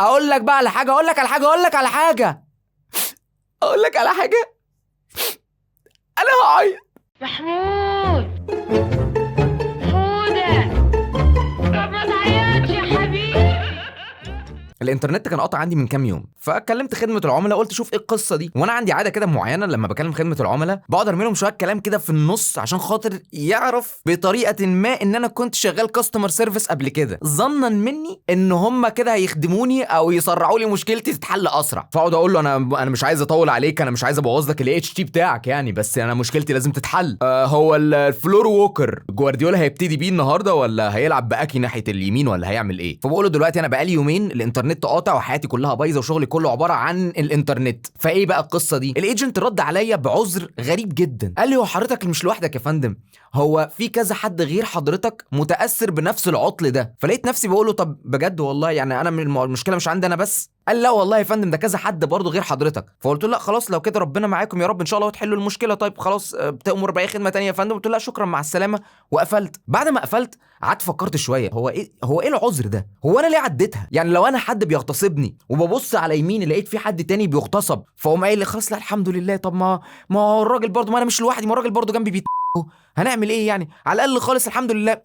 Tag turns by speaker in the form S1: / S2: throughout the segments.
S1: اقول لك بقى على حاجة، اقول لك على حاجة، اقول لك على حاجة، اقول لك على حاجة، انا هعيط.
S2: محمود حودة، طب ما تعيطش يا حبيبي.
S1: الانترنت كان قاطع عندي من كام يوم، فكلمت خدمة العملاء، قلت شوف ايه القصة دي. وانا عندي عادة كده معينة لما بكلم خدمة العملاء بقعد ارمي لهم شوية كلام كده في النص عشان خاطر يعرف بطريقة ما ان انا كنت شغال customer service قبل كده، ظنا مني ان هم كده هيخدموني او يسرعوا لي مشكلتي تتحل اسرع. فاقعد اقول له انا مش عايز اطول عليك، انا مش عايز ابوظ لك ال HT بتاعك يعني، بس انا مشكلتي لازم تتحل. هو ال floor walker جوارديولا هيبتدي بيه النهارده ولا هيلعب باكي ناحية اليمين ولا هيعمل ايه؟ فبقول له دلوقتي انا بقالي يومين الانترنت قاطع وحياتي كلها بايظة وشغلي كله عبارة عن الانترنت، فايه بقى القصة دي؟ ال agent رد عليا بعذر غريب جدا، قال لي هو حضرتك مش لوحدك يا فندم، هو في كذا حد غير حضرتك متاثر بنفس العطل ده. فلقيت نفسي بقول له طب بجد والله يعني انا المشكلة مش عندي انا بس؟ قال لا والله يا فندم ده كذا حد برضه غير حضرتك. فقلت له لا خلاص لو كده ربنا معاكم يا رب ان شاء الله وتحلوا المشكلة. طيب خلاص، بتأمر باي خدمة تانية يا فندم؟ قلت له لا شكرا مع السلامة، وقفلت. بعد ما قفلت قعدت فكرت شوية، هو ايه العذر ده؟ هو انا ليه عديتها؟ يعني لو انا حد بيغتصبني وببص على يميني لقيت في حد تاني بيغتصب، فاقوم قايل لي خلاص لا الحمد لله، طب ما هو الراجل برضه، ما انا مش لوحدي، ما الراجل برضه جنبي هنعمل ايه يعني؟ على الاقل خالص الحمد لله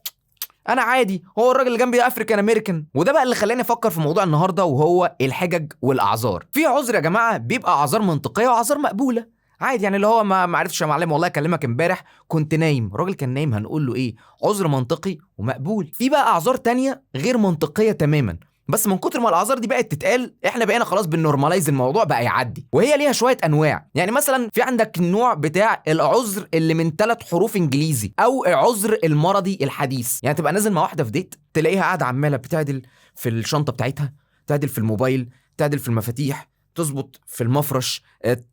S1: انا عادي، هو الراجل اللي جنبي African American. وده بقى اللي خلاني افكر في موضوع النهارده، وهو الحجج والاعذار. في عذر يا جماعة بيبقى اعذار منطقية واعذار مقبولة عادي، يعني اللي هو ما عرفتش يا معلم والله اكلمك امبارح كنت نايم، الراجل كان نايم، هنقول له ايه؟ عذر منطقي ومقبول. في بقى اعذار تانية غير منطقية تماما، بس من كتر ما الاعذار دي بقت تتقال احنا بقينا خلاص بن normalize الموضوع بقى يعدي. وهي ليها شوية انواع، يعني مثلا في عندك النوع بتاع العذر اللي من 3 حروف انجليزي، او العذر المرضي الحديث. يعني تبقى نازل مع واحدة في date تلاقيها قاعدة عماله بتعدل في الشنطة بتاعتها، تعدل في الموبايل، تعدل في المفاتيح، تظبط في المفرش،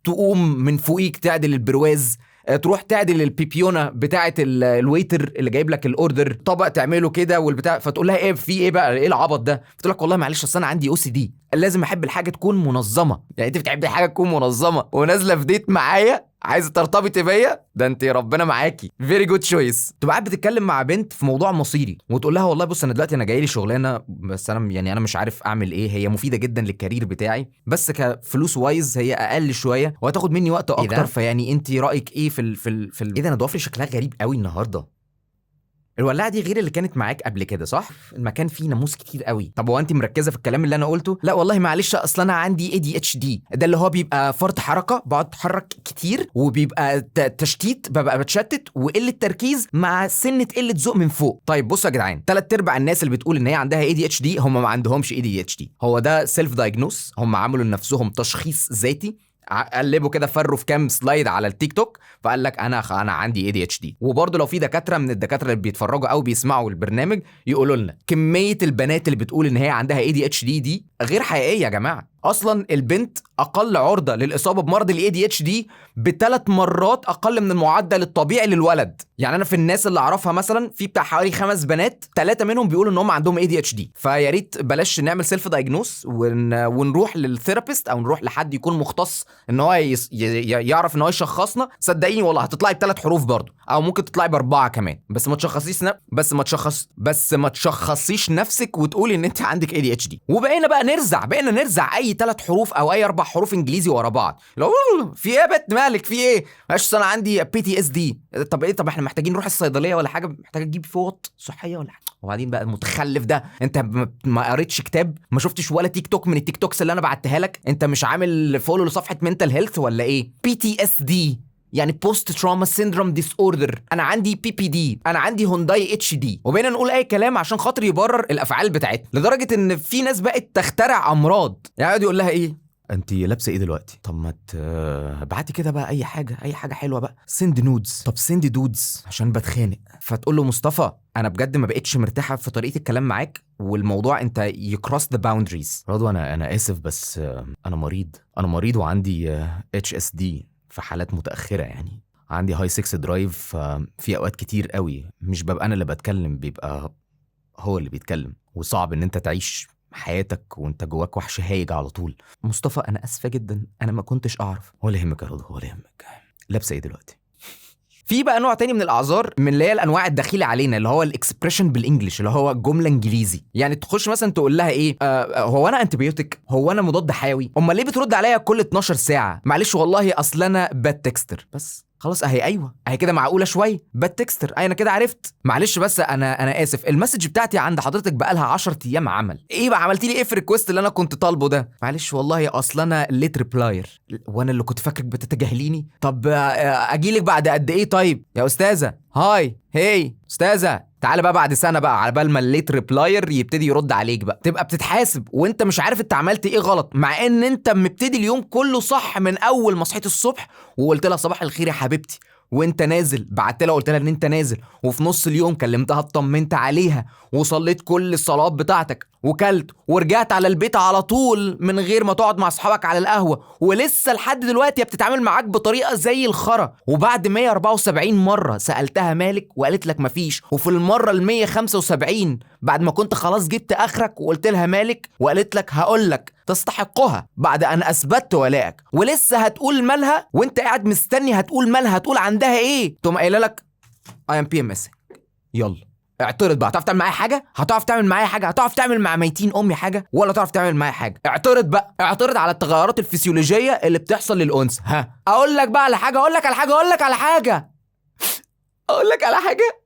S1: تقوم من فوقيك تعدل البرواز، تروح تعدل البيبيونه بتاعه ال waiter اللي جايب لك ال order، طبق تعمله كده والبتاع. فتقول لها ايه في ايه بقى، ايه العبط ده؟ فتقول لك والله معلش اصل انا عندي OCD، لازم احب الحاجة تكون منظمة. يعني انت بتحبي الحاجة تكون منظمة ونازلة في date معايا عايزه ترتبطي بيا؟ ده انت ربنا معاكي، very good choice. تبقى قاعد بتتكلم مع بنت في موضوع مصيري وتقول لها والله بص انا دلوقتي انا جاي لي شغلانة، بس انا يعني انا مش عارف اعمل ايه، هي مفيدة جدا لل career بتاعي بس كفلوس wise هي اقل شوية وهتاخد مني وقت
S3: إيه ده؟
S1: اكتر، فيعني انت رايك ايه في ال في ال في ال... ايه ده؟ انا ضوافري شكلها غريب قوي النهارده. الولاعه دي غير اللي كانت معاك قبل كده صح؟ المكان فيه ناموس كتير قوي. طب هو انت مركزه في الكلام اللي انا قلته؟ لا والله معلش اصل انا عندي ADHD، ده اللي هو بيبقى فرط حركة، بقعد اتحرك كتير وبيبقى تشتيت، ببقى بتشتت وقلة تركيز مع سنة قلة ذوق من فوق. طيب بصوا يا جدعان، 3/4 الناس اللي بتقول ان هي عندها ADHD هم ما عندهمش ADHD، هو ده self diagnose، هم عملوا لنفسهم تشخيص ذاتي، قلبوا كده فروا في كام slide على التيك توك فقال لك انا عندي ADHD. وبرضه لو في دكاترة من الدكاترة اللي بيتفرجوا او بيسمعوا البرنامج يقولوا لنا كمية البنات اللي بتقول ان هي عندها ADHD دي غير حقيقية يا جماعة. اصلا البنت اقل عرضه للاصابة بمرض ال ADHD بثلاث مرات اقل من المعدل الطبيعي للولد. يعني انا في الناس اللي اعرفها مثلا في بتاع حوالي 5 بنات، 3 منهم بيقولوا ان هم عندهم ADHD. فيا ريت بلاش نعمل self diagnose ونروح لل therapist او نروح لحد يكون مختص ان هو يعرف ان هو يشخصنا. صدقيني والله هتطلعي بثلاث حروف برضه، او ممكن تطلعي باربعة كمان، بس ما تشخصيش بس ما تشخص بس ما تشخصيش نفسك وتقولي ان انت عندك ADHD. وبقينا بقى نرزع، بقينا نرزع اي 3 حروف او اي 4 حروف انجليزي ورا بعض. لو في ايه يا بت مالك في ايه؟ معلش انا عندي PTSD. طب ايه؟ طب احنا محتاجين نروح الصيدلية ولا حاجة؟ محتاجه تجيب فوط صحية ولا حاجة؟ وبعدين بقى المتخلف ده، انت ما قريتش كتاب، ما شفتش ولا تيك توك من ال TikToks اللي انا بعتها لك، انت مش عامل follow لصفحة mental health ولا ايه؟ PTSD يعني post trauma syndrome disorder، انا عندي PPD، انا عندي هونداي HD. وبقينا نقول اي كلام عشان خاطر يبرر الافعال بتاعتنا، لدرجة ان في ناس بقت تخترع امراض. يعني يقعد يقول لها ايه انت لابسه ايه دلوقتي؟ طب ما ابعتي كده بقى اي حاجة، اي حاجة حلوة بقى، send nudes. طب send dudes عشان بتخانق. فتقول له مصطفى انا بجد ما بقتش مرتاحة في طريقه الكلام معاك، والموضوع انت you cross the boundaries. رضوى انا اسف بس انا مريض، انا مريض وعندي HSD في حالات متاخرة، يعني عندي high sex drive، ففي اوقات كتير قوي مش ببقى انا اللي بتكلم، بيبقى هو اللي بيتكلم، وصعب ان انت تعيش حياتك وانت جواك وحش هايج على طول. مصطفى انا اسفه جدا، انا ما كنتش اعرف. ولا يهمك يا رضوى، ولا يهمك. لابسه ايه دلوقتي؟ في بقى نوع تاني من الاعذار، من اللي هي الانواع الدخيله علينا، اللي هو ال expression بال English، اللي هو جملة انجليزي. يعني تخش مثلا تقول لها ايه، هو انا antibiotic، هو انا مضاد حيوي، امال ليه بترد عليا كل 12 ساعة؟ معلش والله اصل انا bad texter. بس خلاص اهي، ايوه اهي كده معقولة شوية، bad texter، انا كده عرفت. معلش بس انا اسف، ال message بتاعتي عند حضرتك بقالها 10 ايام عمل ايه بقى؟ عملتي لي ايه في ال request اللي انا كنت طالبه ده؟ معلش والله اصل انا late replier، وانا اللي كنت فاكرك بتتجاهليني. طب اجيلك بعد قد ايه طيب يا استاذه؟ hi hey استاذه، تعالى بقى بعد سنة بقى، على بال ما ال late replier يبتدي يرد عليك بقى، تبقى بتتحاسب وانت مش عارف انت عملت ايه غلط، مع ان انت مبتدي اليوم كله صح من اول ما صحيت الصبح وقلت لها صباح الخير يا حبيبتي، وانت نازل بعت لها وقلت لها ان انت نازل، وفي نص اليوم كلمتها اطمنت عليها، وصليت كل الصلوات بتاعتك، وكلت ورجعت على البيت على طول من غير ما تقعد مع اصحابك على القهوة، ولسه لحد دلوقتي بتتعامل معاك بطريقة زي الخرا. وبعد 174 مرة سالتها مالك وقالت لك مفيش، وفي المرة ال 175 بعد ما كنت خلاص جبت اخرك وقلت لها مالك وقالت لك هقول لك تستحقها بعد ان اثبتت ولائك، ولسه هتقول مالها وانت قاعد مستني هتقول مالها، هتقول عندها ايه؟ تقوم قايله لك I am PMS. يلا اعترض بقى، هتعرف تعمل معايا حاجة؟ هتعرف تعمل معايا حاجة؟ هتعرف تعمل مع ميتين امي حاجة؟ ولا تعرف تعمل معايا حاجة؟ اعترض بقى، اعترض على التغيرات الفسيولوجية اللي بتحصل للانثى. ها اقول لك بقى على حاجة، اقول لك على حاجة، اقول لك على حاجة، اقول لك على حاجة،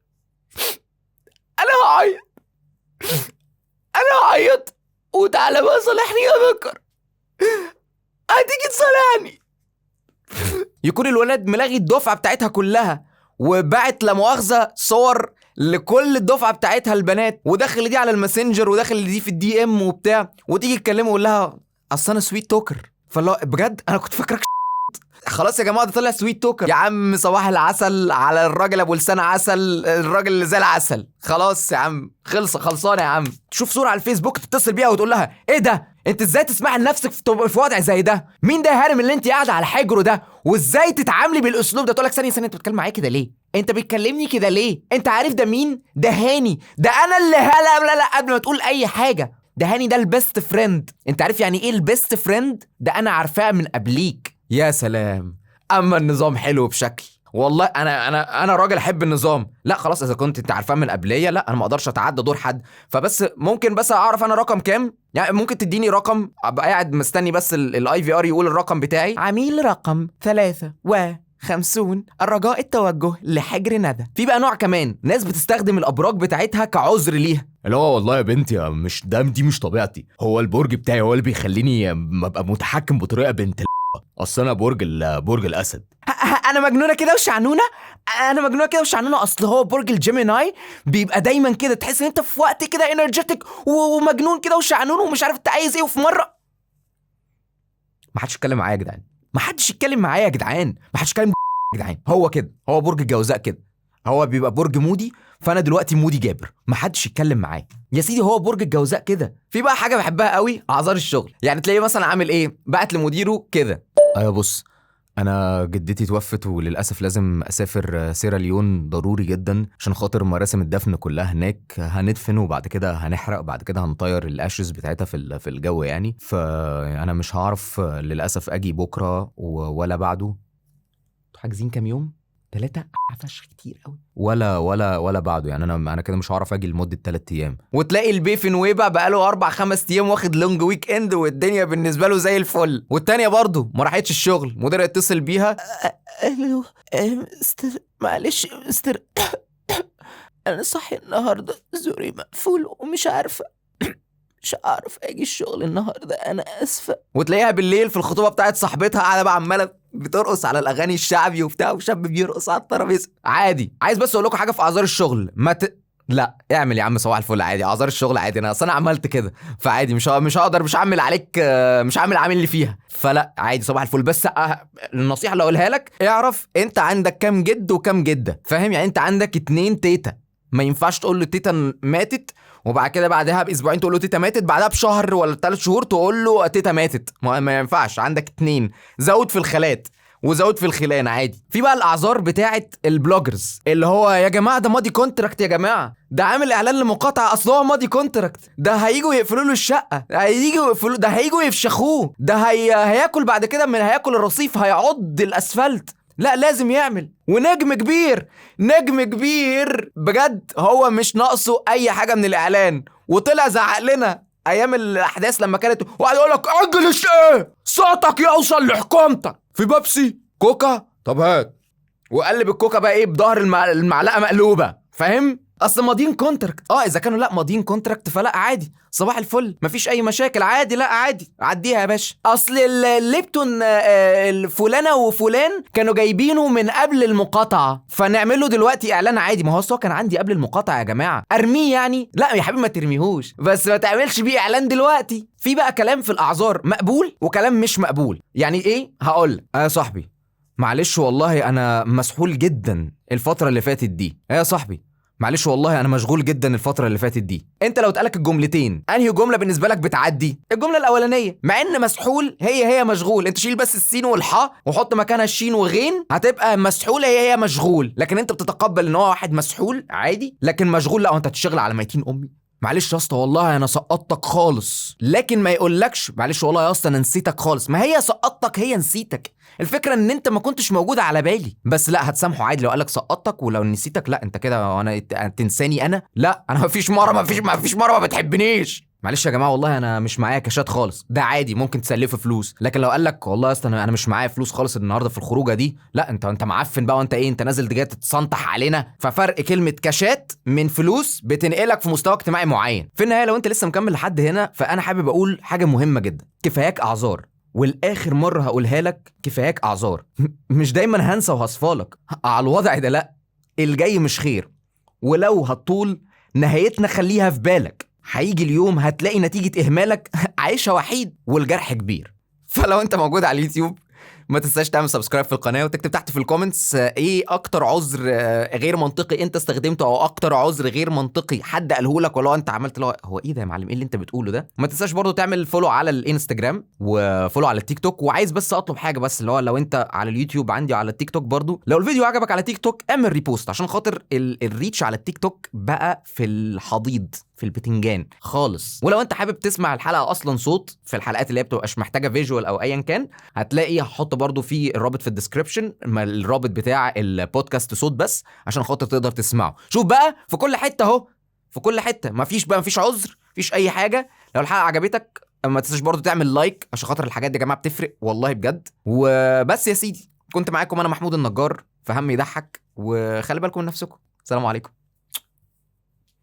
S1: انا هعيط، انا هعيط، وتعالى بقى صالحني يا بكر، هتيجي تصالحني. يكون الولد ملاغي الدفعة بتاعتها كلها، وبعت لا مؤاخذة صور لكل الدفعة بتاعتها البنات، ودخل دي على الماسنجر ودخل دي في ال DM وبتاع، وتيجي تكلمه ويقول لها اصل انا sweet talker. فالله بجد انا كنت فاكرك خلاص يا جماعة ده طلع sweet talker. يا عم صباح العسل على الراجل ابو لسان عسل، الراجل اللي زي العسل. خلاص يا عم خلص، خلصانه يا عم. تشوف صوره على الفيسبوك تتصل بيها وتقول لها ايه ده، انت ازاي تسمعي لنفسك في وضع زي ده؟ مين ده يا هارم اللي انت قاعدة على حجره ده؟ وازاي تتعاملي بالاسلوب ده؟ تقول لك ثانية ثانية، انت بتتكلم معايا كده ليه؟ انت بتكلمني كده ليه؟ انت عارف ده مين؟ ده هاني، ده انا اللي هلا لا لا قبل ما تقول اي حاجة، ده هاني، ده ال best friend. انت عارف يعني ايه ال best friend؟ ده انا عارفاه من قبليك. يا سلام، اما النظام حلو بشكل، والله انا انا انا راجل احب النظام. لا خلاص اذا كنت انت عارفاه من قبليه، لا انا ما اقدرش اتعدى دور حد، فبس ممكن بس اعرف انا رقم كام؟ يعني ممكن تديني رقم ابقى قاعد مستني بس ال IVR يقول الرقم بتاعي. عميل رقم 53، الرجاء التوجه لحجر ندى. في بقى نوع كمان، ناس بتستخدم الابراج بتاعتها كعذر ليها،
S3: اللي هو والله يا بنتي مش ده، دي مش طبيعتي، هو البرج بتاعي هو اللي بيخليني ابقى متحكم بطريقة بنت اصل انا برج الاسد.
S1: انا مجنونة كده وشعنونه، انا مجنونة كده وشعنونه، اصل هو برج ال Gemini بيبقى دايما كده، تحس ان انت في وقت كده energetic ومجنون كده وشعنون ومش عارف انت عايز ايه. وفي مرة ما حدش يتكلم معايا يا جدعان، ما حدش يتكلم معايا يا جدعان، ما حدش يتكلم يا جدعان. هو كده، هو برج الجوزاء كده، هو بيبقى برج moody، فانا دلوقتي moody جابر، ما حدش يتكلم معايا يا سيدي، هو برج الجوزاء كده. في بقى حاجة بحبها قوي، اعذار الشغل. يعني تلاقيه مثلا عامل ايه، بعت لمديره كده، ايوه بص انا جدتي توفت وللاسف لازم اسافر سيراليون ضروري جدا عشان خاطر مراسم الدفن كلها هناك، هندفن وبعد كده هنحرق وبعد كده هنطير ال ashes بتاعتها في الجو يعني، فانا مش هعرف للاسف اجي بكره ولا بعده. انتوا حاجزين كام يوم؟ 3 عفش كتير قوي، ولا ولا ولا بعده، يعني انا كده مش هعرف اجي لمدة 3 ايام. وتلاقي البي في نويبع بقاله 4-5 ايام واخد long weekend والدنيا بالنسبة له زي الفل. والتانية برضه ما راحتش الشغل، مدير يتصل بيها،
S4: الو مستر، معلش مستر، انا صاحي النهارده زوري مقفول ومش عارفه، مش عارف اجي الشغل النهارده، انا اسفه.
S1: وتلاقيها بالليل في الخطوبة بتاعت صاحبتها قاعدة بقى عماله بترقص على الاغاني الشعبي وبتاع، وشاب بيرقص على الترابيزة عادي. عايز بس اقول لكم حاجة في اعذار الشغل، ما لا اعمل يا عم صباح الفل عادي، اعذار الشغل عادي، انا اصل انا عملت كده فعادي، مش هقدر، مش هعمل عليك، مش هعمل عامل اللي فيها، فلا عادي صباح الفل. بس النصيحة اللي اقولها لك، اعرف انت عندك كام جد وكام جده، فاهم؟ يعني انت عندك 2 تيتا، ما ينفعش تقول له تيتا ماتت وبعد كده بعدها باسبوعين تقول له تيتا ماتت، بعدها بشهر ولا 3 شهور تقول له تيتا ماتت، ما ينفعش. عندك 2، زود في الخالات وزود في الخلان عادي. في بقى الاعذار بتاعه ال bloggers، اللي هو يا جماعة ده ماضي contract، يا جماعة ده عامل اعلان لمقاطعه، اصل هو ماضي contract، ده هيجوا يقفلوا له الشقة، هيجوا يقفلوا، ده هيجوا يفشخوه، ده هياكل بعد كده، من هياكل الرصيف، هيعض الاسفلت. لا لازم يعمل. ونجم كبير، نجم كبير بجد، هو مش ناقصه اي حاجة من الاعلان. وطلع زعق لنا ايام الاحداث لما كانت وقعد يقول لك English ايه، صوتك يوصل لحكومتك في بيبسي كوكا، طب هات، وقلب الكوكا بقى ايه بظهر المعلقة مقلوبة، فاهم؟ اصل ماضيين contract. اذا كانوا لا ماضيين contract فلا عادي، صباح الفل، مفيش اي مشاكل، عادي، لا عادي، عديها يا باشا. اصل الليبتون فلانه وفلان كانوا جايبينه من قبل المقاطعة، فنعمله دلوقتي اعلان عادي. ما هو اصل كان عندي قبل المقاطعة يا جماعة، ارميه يعني؟ لا يا حبيبي ما ترميهوش، بس ما تعملش بيه اعلان دلوقتي. في بقى كلام في الاعذار مقبول وكلام مش مقبول. يعني ايه؟ هقول يا صاحبي معلش والله انا مسحول جدا الفترة اللي فاتت دي. يا صاحبي معلش والله انا مشغول جدا الفترة اللي فاتت دي. انت لو اتقالك الجملتين انهي جملة بالنسبة لك بتعدي؟ الجملة الاولانية، مع ان مسحول هي مشغول، انت شيل بس السين والحاء وحط مكانها الشين وغين هتبقى مسحول هي مشغول. لكن انت بتتقبل ان هو واحد مسحول عادي، لكن مشغول لا، انت هتشتغل على ميتين امي. معلش يا اسطى والله انا سقطتك خالص، لكن ما يقولكش معلش والله يا اسطى انا نسيتك خالص. ما هي سقطتك هي نسيتك، الفكرة ان انت ما كنتش موجود على بالي. بس لا هتسامحه عادي لو قالك سقطتك، ولو نسيتك لا انت كده انا تنساني انا، لا انا مفيش مرة مفيش مرة ما بتحبنيش. معلش يا جماعة والله انا مش معايا كاشات خالص، ده عادي ممكن تسلفه فلوس. لكن لو قال لك والله يا اسطى انا مش معايا فلوس خالص النهارده في الخروجه دي، لا انت معفن بقى، وانت ايه انت نازل جاي تتصنطح علينا. ففرق كلمة كاشات من فلوس بتنقلك في مستوى اجتماعي معين. في النهاية لو انت لسه مكمل لحد هنا فانا حابب اقول حاجة مهمة جدا، كفاياك اعذار. والاخر مرة هقولها لك، كفاياك اعذار. مش دايما هنسى وهصفالك على الوضع ده، لا الجاي مش خير، ولو هتطول نهايتنا خليها في بالك. هيجي اليوم هتلاقي نتيجة إهمالك عايشة وحيد والجرح كبير. فلو أنت موجود على اليوتيوب ما تنساش تعمل subscribe في القناة، وتكتب تحت في ال comments إيه أكتر عذر غير منطقي أنت استخدمته، أو أكتر عذر غير منطقي حد قاله لك ولو أنت عملت له هو إيه ده يا معلم، إيه اللي أنت بتقوله ده. ما تنساش برضو تعمل follow على الإنستجرام و follow على التيك توك. وعايز بس أطلب حاجة بس، اللي هو لو أنت على اليوتيوب عندي وعلى التيك توك برضو، لو الفيديو عجبك على تيك توك اعمل repost، عشان خاطر ال reach على التيك توك بقى في الحضيض في البتنجان خالص. ولو انت حابب تسمع الحلقة اصلا صوت في الحلقات اللي هي بتبقاش محتاجه visual او ايا كان، هتلاقي هحط برضو في الرابط في ال description، الرابط بتاع البودكاست صوت بس عشان خاطر تقدر تسمعه. شوف بقى في كل حتة اهو، في كل حتة، مفيش بقى مفيش عذر، مفيش اي حاجة. لو الحلقة عجبتك ما تنساش برضو تعمل like عشان خاطر الحاجات دي يا جماعة بتفرق والله بجد. وبس يا سيدي، كنت معاكم انا محمود النجار في هم يضحك، وخلي بالكم من نفسكم. السلام عليكم.